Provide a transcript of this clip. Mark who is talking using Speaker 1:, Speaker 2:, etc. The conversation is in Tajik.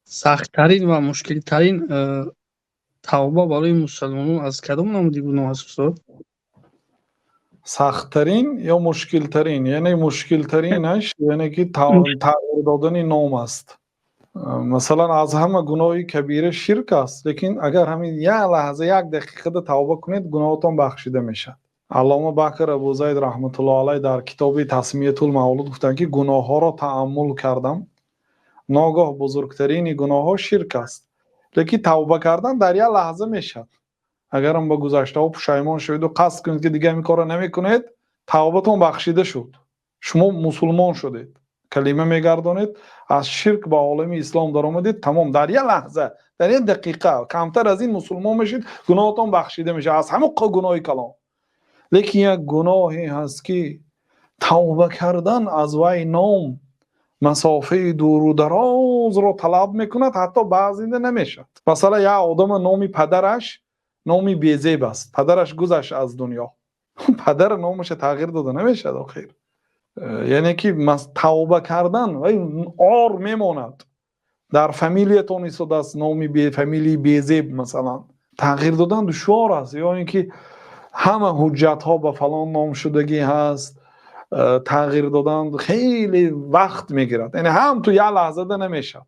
Speaker 1: Сахттарин ва мушкилтарин тавба барои мусалмонон аз кадом намуди гуноҳ аст, устод?
Speaker 2: Сахттарин ё мушкилтарин, яъне мушкилтаринаш, яъне ки тағйир додани ном аст. Масалан, аз ҳама гуноҳи кабира ширк аст, лекин агар ҳамин як лаҳза, як дақиқада тавба кунед, гуноҳатон бахшида мешавад. Аллома Бакр Абу Зайд раҳматуллоҳи алайҳ дар китоби Тасмиятул Мавлуд гуфтанд, ки гуноҳҳоро тааммул кардам, ногоҳ бузургтарини гуноҳҳо ширк аст, лекин тавба кардан дар як лаҳза мешавад. Агарам ба гузаштаҳо пушаймон шаведу қасд кунед, ки дигар ин корро намекунед, тавбатон бахшида шуд, шумо мусулмон шудед, калима мегардонед, аз ширк ба олами ислом даромадед, тамом, дар як лаҳза, дар як дақиқа, камтар аз ин мусулмон мешавед, гуноҳатон бахшида мешавад аз ҳама гуноҳи калон. Лекин як гуноҳе ҳаст, ки тавба кардан аз вай ном масофаи дуру дарозро талаб мекунад, ҳатто баъзеда намешавад. Масалан, як одама номи падараш номи безеб аст, падараш гузашт аз дунё, падар номаша тағйир дода намешавад охир. Яъне ки тавба кардан вай ор мемонад дар фамилиятон истодааст, номи фамилияи безеб, масалан, тағйир додан душвор аст. Ё ин ки ҳама ҳуҷҷатҳо ба фалон ном шудагӣ ҳаст, тағйир додан хеле вақт мегирад, яъне ҳам ту як лаҳзада намешавад.